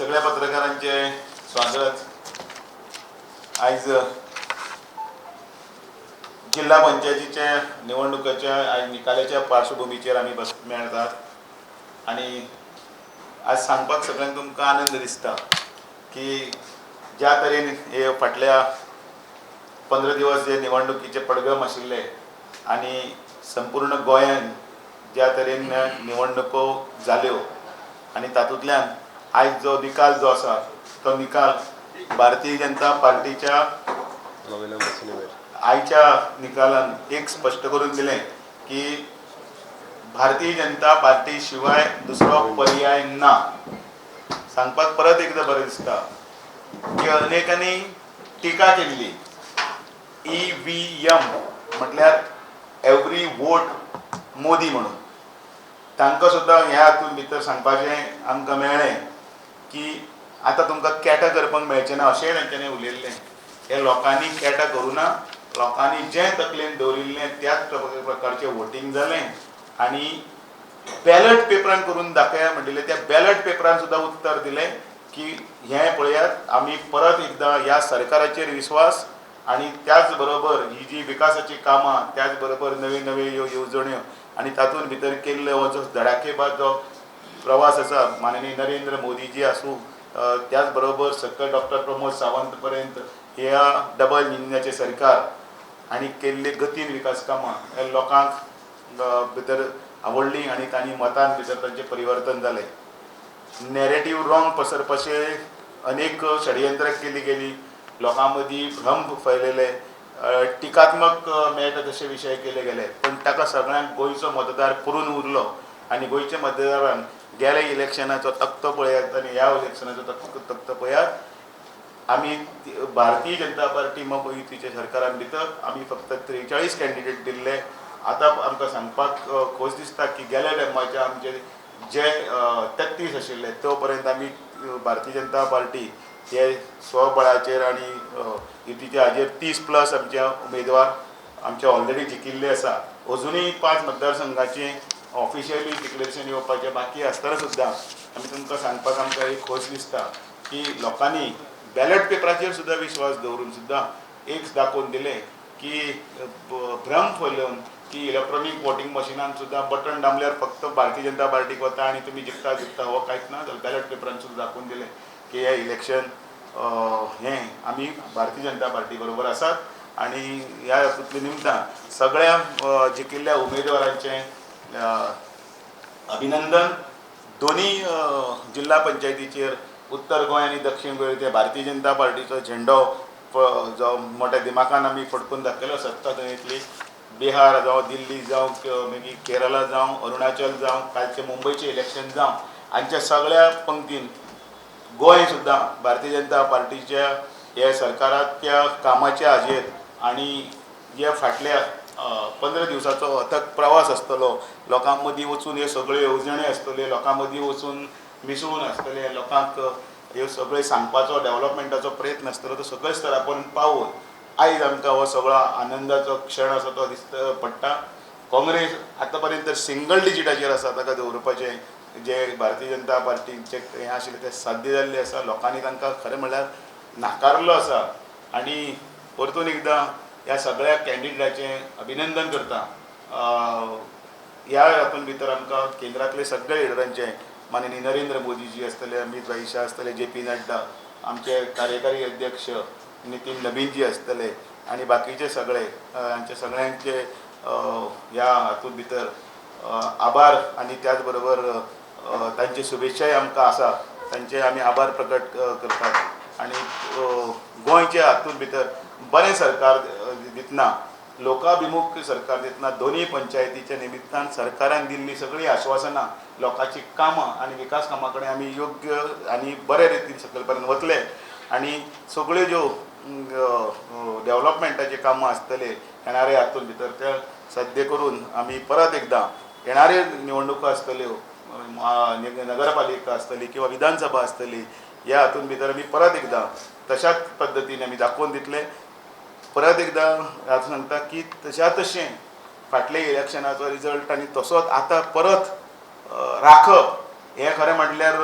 सगळ्या पत्रकारांचे स्वागत. आयज जिल्हा पंचायतीच्या निवडणुकाच्या आयज निकालाच्या पार्श्वभूमीचेर आमी बस मेळटात आनी आज सांगपाक सगळ्यांक तुमकां आनंद दिसता की ज्या तरेन हे फाटल्या 15 दिवस जे निवडणुकीचे पडगम आशिल्ले आनी संपूर्ण गोंयान ज्या तरेन निवडणुको जाल्यो आनी तातूंतल्यान आयज जो निकाल जो आसा तो निकाल भारतीय जनता पार्टीच्या आयच्या निकालान एक स्पश्ट करून दिलें की भारतीय जनता पार्टी शिवाय दुसरो पर्याय ना. सांगपाक परत एकदां बरें दिसता की अनेकांनी टिका केल्ली EVM म्हटल्यार एवरी वोट मोदी म्हणून, तांकां सुद्दां ह्या हातूंत भितर सांगपाचें आमकां मेळ्ळें की आतां तुमकां कॅटा करपाक मेळचें ना अशेंय तांच्यांनी उलयल्लें. हे लोकांनी कॅटा करूं ना, लोकांनी जें तकलेन दवरिल्लें त्याच प्रकारचें वोटींग जालें आनी बॅलट पेपरान करून दाखया म्हणिल्लें त्या बॅलट पेपरान सुद्दां उत्तर दिलें की हें पळयात आमी परत एकदां ह्या सरकाराचेर विस्वास आनी त्याच बरोबर ही जी विकासाची कामां, त्याच बरोबर नव्यो नव्यो ह्यो येवजण्यो आनी तातूंत भितर केल्लो हो जो धडाकेबाज जो प्रवास आसा माननीय नरेंद्र मोदीजी आसूं, त्याच बरोबर सकयल डॉक्टर प्रमोद सावंत पर्यंत ह्या डबल इंजिनाचें सरकार आनी केल्ले गतीन विकास कामां ह्या लोकांक भितर आवडली आनी तांणी मतान भितर तांचें परिवर्तन जालें. नॅरेटीव रॉंग पसरपाचे अनेक षडयंत्रां केली गेली, लोकां मदीं भ्रम फैलयले, टिकात्मक मेळटा तशे विशय केले गेले, पण ताका सगळ्यांक गोंयचो मतदार पुरून उरलो आनी गोंयच्या मतदारान गेल्या इलेक्शनाचो तकटो पळयात आनी ह्या इलेक्शनाचो तकटो पळयात. आमी भारतीय जनता पार्टी मग युतीच्या सरकारान भितर आमी फक्त 43 कॅन्डिडेट दिल्ले. आतां आमकां सांगपाक खोस दिसता की गेल्या टायमाचे आमचे जे 33 आशिल्ले तो पर्यंत आमी भारतीय जनता पार्टी हे स्वबळाचेर आनी युतीच्या हाजेर 30 प्लस आमचे उमेदवार आमचे ऑलरेडी जिखिल्ले आसा. अजुनूय 5 मतदारसंघाचे ऑफिशियली डिक्लेरेशन येवपाचें बाकी आसतना सुद्दां आमी तुमकां सांगपाक आमकां एक खोस दिसता की लोकांनी बॅलट पेपराचेर सुद्दां विश्वास दवरून सुद्दां एक दाखोवन दिलें की भ्रम फैलोवन की इलेक्ट्रॉनीक वोटींग मशिनान सुद्दां बटन दामल्यार फक्त भारतीय जनता पार्टीक वता आनी तुमी जिखता जिखता हो कांयच ना जाल्यार बॅलट पेपरान सुद्दां दाखोवन दिलें की हें इलेक्शन हें आमी भारतीय जनता पार्टी बरोबर आसात आनी ह्या हातूंतल्या निमतान सगळ्या जिखिल्ल्या उमेदवारांचें अभिनंदन. दोनूय जिल्हा पंचायतीचेर उत्तर गोंय आनी दक्षीण गोंय ते भारतीय जनता पार्टीचो झेंडो जो मोठ्या दिमाखान आमी फडकून दाखयलो. सत्ता थंय येतली, बिहार जावं, दिल्ली जावं, मागीर केरला जावं, अरुणाचल जावं, कालचें मुंबयचें इलेक्शन जावं, हांच्या सगळ्या पंक्तीन गोंय सुद्दां भारतीय जनता पार्टीच्या हे सरकाराच्या कामाच्या हाजेर आनी जे फाटल्या 15 दिवसाचो अथक प्रवास आसतलो, लोकां मदीं वचून ह्यो सगळ्यो येवजण्यो आसतल्यो, लोकां मदीं वचून मिसळून आसतले, लोकांक ह्यो सगळ्यो सांगपाचो डेवलपमेंटाचो प्रयत्न आसतलो, तो सगळे स्तरा पर्यंत पावोवन आयज आमकां हो सगळो आनंदाचो क्षण आसा तो दिसता पडटा. काँग्रेस आतां पर्यंत सिंगल डिजिटाचेर आसा, ताका दवरपाचें जे भारतीय जनता पार्टीचें हें आशिल्लें तें साध्य जाल्लें आसा. लोकांनी तांकां खरें म्हणल्यार नाकारलो आसा आनी परतून एकदां ह्या सगळ्या कॅन्डिडेटाचें अभिनंदन करता. ह्या हातूंत भितर आमकां केंद्रांतले सगळे लिडरांचे माननीय नरेंद्र मोदीजी आसतले, अमीत भाई शाह आसतले, जे पी नड्डा, आमचे कार्यकारी अध्यक्ष नितीन नबीनजी आसतले आनी बाकीचे सगळे हांचे सगळ्यांचे ह्या हातूंत भितर आभार आनी त्याच बरोबर तांची शुभेच्छाय आमकां आसा, तांचे आमी आभार प्रकट करतात. आनी गोंयच्या हातूंत भितर बरें सरकार दितना, लोकाभिमुख सरकार दितना, दोनूय पंचायतीच्या निमित्तान सरकारान दिल्ली सगळीं आश्वासनां, लोकांची कामां आनी विकास कामां कडेन आमी योग्य आनी बरे रितीन सकयल पर्यंत वतले आनी सगळ्यो ज्यो डेवलपमेंटाची कामां आसतले येणारे हातूंत भितर ते साध्य करून आमी परत एकदां येणारे निवडणुको आसतल्यो, नगरपालिका आसतली किंवा विधानसभा आसतली, ह्या हातूंत भितर आमी परत एकदां तशाच पद्दतीन आमी दाखोवन दितले. परत एकदां हांव सांगता की तशा तशें फाटले इलेक्शनाचो रिजल्ट आनी तसोच आतां परत राखप हें खरें म्हटल्यार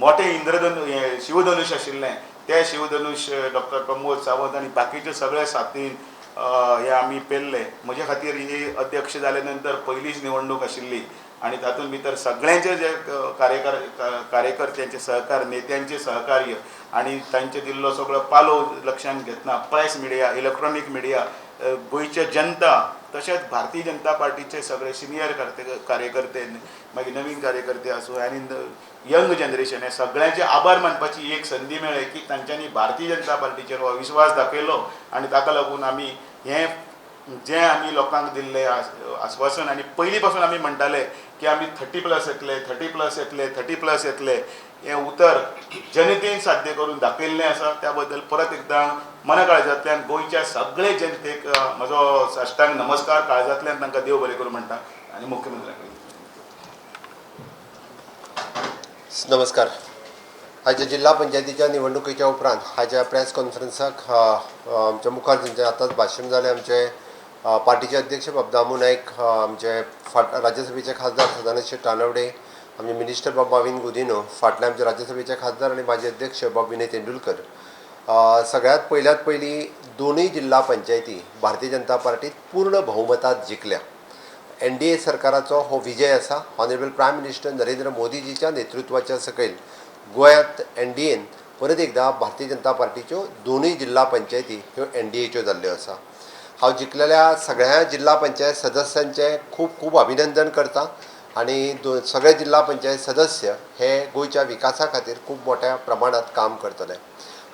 मोठें इंद्रधनु हें शिवधनुश आशिल्लें तें शिवधनुश डॉक्टर प्रमोद सावंत आनी बाकीचे सगळे साथीन हे आमी पेल्ले. म्हजे खातीर ही अध्यक्ष जाले नंतर पयलीच निवडणूक आशिल्ली आनी तातूंत भितर सगळ्यांचे जे कार्यकर्त्यांचे सहकार, नेत्यांचे सहकार्य आनी तांचे दिल्लो सगळो पालोव लक्षांत घेतना प्रेस मिडिया, इलेक्ट्रॉनीक मिडिया, गोंयचे जनता तशेंच भारतीय जनता पार्टीचे सगळे सिनियर कार्यकर्ते, मागीर नवीन कार्यकर्ते आसूं आनी यंग जनरेशन, हे सगळ्यांचे आभार मानपाची एक संदी मेळ्ळी की तांच्यांनी भारतीय जनता पार्टीचेर हो विश्वास दाखयलो आनी ताका लागून आमी हें जें आमी लोकांक दिल्लें आस्वासन आनी पयलीं पासून आमी म्हणटाले की आमी 30+ येतले, 30+ येतले, 30+ येतले, हें उतर जनतेन साध्य करून दाखयल्लें आसा. त्या बद्दल परत एकदां मनकाळजांतल्यान गोंयच्या सगळे जनतेक म्हजो साश्टांग नमस्कार, काळजांतल्यान तांकां देव बरें करूं म्हणटा आनी मुख्यमंत्र्या कडेन नमस्कार. आयच्या जिल्हा पंचायतीच्या निवडणुकीच्या उपरांत आयच्या प्रेस कॉन्फरन्साक आमच्या मुखार जेंचें आतांच भाशण जालें आमचे पार्टीचे अध्यक्ष बाब दामू नायक, आमचे राज्यसभेचे खासदार सदानंद शेट तानवडे, आमचे मिनिस्टर बाब माविन गुदिन्हो, फाटले आमचे राज्यसभेचे खासदार आनी माजी अध्यक्ष बाब विनय तेंडुलकर. सगळ्यात पयल्यात पयलीं दोनूय जिल्हा पंचायती भारतीय जनता पार्टीत पूर्ण बहुमतात जिखल्या. एनडीए सरकाराचो हो विजय आसा. ऑनरेबल प्रायम मिनिस्टर नरेंद्र मोदीजीच्या नेतृत्वाच्या सकयल गोंयांत एनडीएन परत एकदां भारतीय जनता पार्टीच्यो दोनूय जिल्हा पंचायती ह्यो एनडीएच्यो जाल्ल्यो आसा. हांव जिखलेल्या सगळ्या जिल्हा पंचायत सदस्यांचें खूब खूब अभिनंदन करता आनी सगळे जिल्हा पंचायत सदस्य हे गोंयच्या विकासा खातीर खूब मोठ्या प्रमाणांत काम करतले.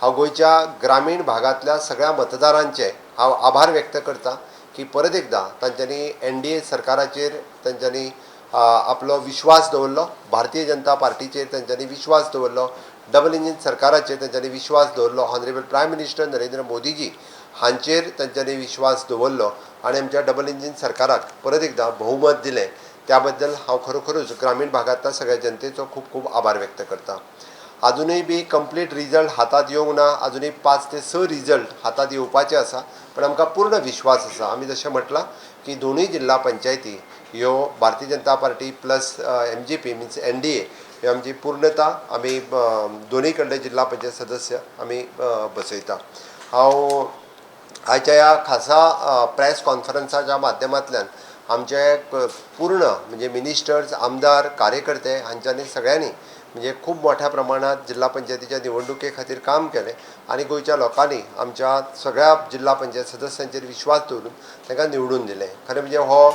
हांव गोंयच्या ग्रामीण भागांतल्या सगळ्या मतदारांचे हांव आभार व्यक्त करता की परत एकदां तांच्यांनी एनडीए सरकाराचेर तांच्यांनी आपलो विश्वास दवरलो, भारतीय जनता पार्टीचेर तांच्यांनी विश्वास दवरलो, डबल इंजीन सरकाराचेर तांच्यांनी विश्वास दवरलो, ऑनरेबल प्रायम मिनिस्टर नरेंद्र मोदीजी हांचेर तांच्यांनी विश्वास दवरलो आनी आमच्या डबल इंजीन सरकाराक परत एकदां बहुमत दिलें. त्या बद्दल हांव खरोखरूच ग्रामीण भागांतल्या सगळ्या जनतेचो खूब खूब आभार व्यक्त करता. अजुनूय बी कंप्लीट रिजल्ट हातांत येवंक ना, अजुनूय 5 ते 6 रिजल्ट हातांत येवपाचे आसा, पण आमकां पूर्ण विश्वास आसा. आमी जशें म्हटलां की दोनूय जिल्हा पंचायती ह्यो Bharatiya Janata party plus MGP means NDA ह्यो आमची पूर्णता आमी दोनूय कडले जिल्हा पंचायत सदस्य आमी बसयता. हांव आयच्या ह्या खासा प्रेस कॉन्फरन्साच्या माध्यमांतल्यान आमचे पूर्ण म्हणजे मिनिस्टर्स, आमदार, कार्यकर्ते हांच्यांनी सगळ्यांनी म्हणजे खूब मोठ्या प्रमाणात जिल्हा पंचायतीच्या निवडणुके खातीर काम केलें आनी गोंयच्या लोकांनी आमच्या सगळ्या जिल्हा पंचायत सदस्यांचेर विश्वास दवरून तांकां निवडून दिलें. खरें म्हणजे हो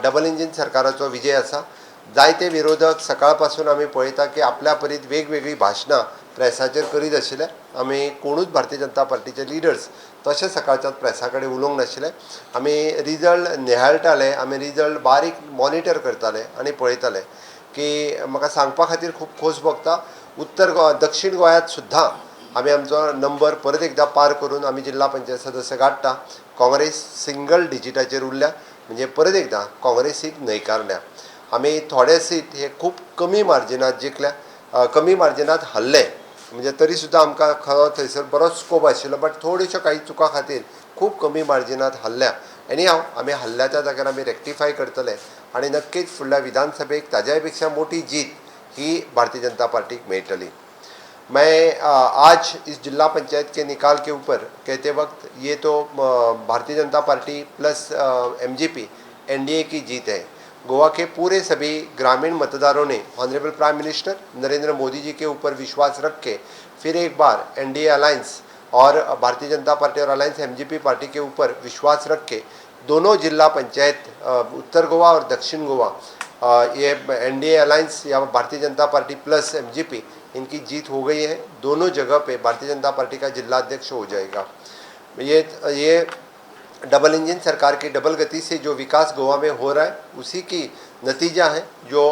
डबल इंजीन सरकाराचो विजय आसा. जायते विरोधक सकाळ पासून आमी पळयता की आपल्या परीत वेगवेगळीं भाशणां प्रेसाचेर करीत आशिल्ले. आमी कोणूच भारतीय जनता पार्टीचे लिडर्स तशें सकाळच्याच प्रेसा कडेन उलोवंक नाशिल्ले. आमी रिजल्ट निहाळटाले, आमी रिजल्ट बारीक मॉनिटर करताले आनी पळयताले की म्हाका सांगपा खातीर खूब खोस भोगता. उत्तर गोवा, दक्षिण गोंयांत सुद्दां आमी आमचो नंबर परत एकदां पार करून आमी जिल्हा पंचायत सदस्य गांठटा. काँग्रेस सिंगल डिजिटाचेर उरल्या, म्हणजे परत एकदां काँग्रेसीक न्हयकारल्या. आमी थोडे सीट हे खूब कमी मार्जिनात जिखल्या, कमी मार्जिनात हरले, म्हणजे तरी सुद्दां आमकां खरो थंयसर बरोच स्कोप आशिल्लो, बट थोड्योश्यो काही चुकां खातीर खूब कमी मार्जिनात हरल्या. एनी हांव आमी हरल्या त्या जाग्यार आमी रेक्टिफाय करतले आनी नक्कीच फुडल्या विधानसभेक ताज्याय पेक्षा मोठी जीत ही भारतीय जनता पार्टीक मेळटली. मैं आज इस जिला पंचायत के निकाल के ऊपर कहते वक्त ये तो Bharatiya Janata party plus MGP NDA की जीत है. गोवा के पूरे सभी ग्रामीण मतदारों ने honourable prime minister Narendra Modi ji K ऊपर विश्वास रख के फिर एक बार एनडीए अलायंस और भारतीय जनता पार्टी और अलायंस एमजीपी पार्टी के ऊपर विश्वास रख के दोनों जिला पंचायत उत्तर गोवा और दक्षिण गोवा ये एनडीए अलायंस या Bharatiya Janata party plus MGP इनकी जीत हो गई है. दोनों जगह पे भारतीय जनता पार्टी का जिला अध्यक्ष हो जाएगा. ये डबल इंजन सरकार की डबल गति से जो विकास गोवा में हो रहा है उसी की नतीजा है जो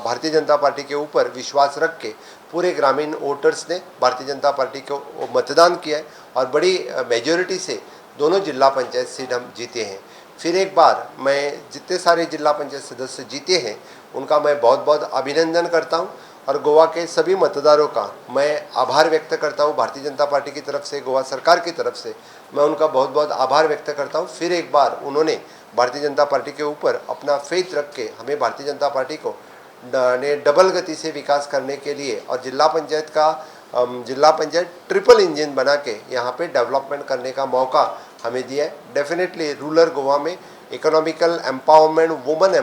भारतीय जनता पार्टी के ऊपर विश्वास रख के पूरे ग्रामीण वोटर्स ने भारतीय जनता पार्टी को मतदान किया है और बड़ी मेजोरिटी से दोनों जिला पंचायत सीट हम जीते हैं. फिर एक बार मैं जितने सारे जिला पंचायत सदस्य जीते हैं उनका मैं बहुत बहुत अभिनंदन करता हूं और गोवा के सभी मतदारों का मैं आभार व्यक्त करता हूं. भारतीय जनता पार्टी की तरफ से, गोवा सरकार की तरफ से मैं उनका बहुत बहुत आभार व्यक्त करता हूं. फिर एक बार उन्होंने भारतीय जनता पार्टी के ऊपर अपना फेथ रख के हमें भारतीय जनता पार्टी को ने डबल गति से विकास करने के लिए और जिला पंचायत का जिला पंचायत ट्रिपल इंजन बना के यहाँ पे डेवलपमेंट करने का मौका हमें दिया है। डेफिनेटली रूरल गोवा में economical empowerment, woman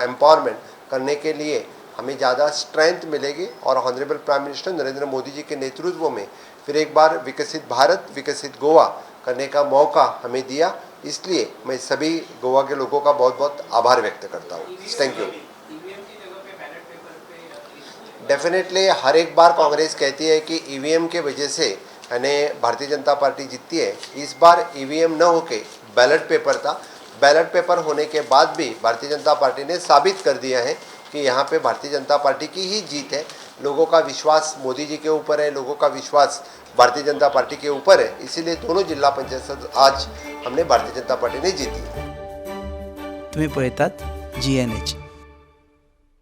empowerment करने के लिए हमें ज़्यादा स्ट्रेंथ मिलेगी और honourable prime minister Narendra Modi ji K नेतृत्व में फिर एक बार विकसित भारत, विकसित गोवा करने का मौका हमें दिया। इसलिए मैं सभी गोवा के लोगों का बहुत बहुत आभार व्यक्त करता हूँ। Thank you. EVM की जगह पे बैलेट पेपर पे? डेफिनेटली, हर एक बार कांग्रेस कहती है कि ईवीएम के वजह से यानी भारतीय जनता पार्टी जीतती है। इस बार ईवीएम न होके बैलेट पेपर था। बैलेट पेपर होने के बाद भी भारतीय जनता पार्टी ने साबित कर दिया है कि यहाँ पे भारतीय जनता पार्टी की ही जीत है। लोगों का विश्वास मोदी जी के ऊपर है, लोगों का विश्वास भारतीय जनता पार्टी के ऊपर है। इसीलिए दोनों जिला पंचायत आज हमने भारतीय जनता पार्टी ने जीती। तुम्ही पळयतात जीएनएच।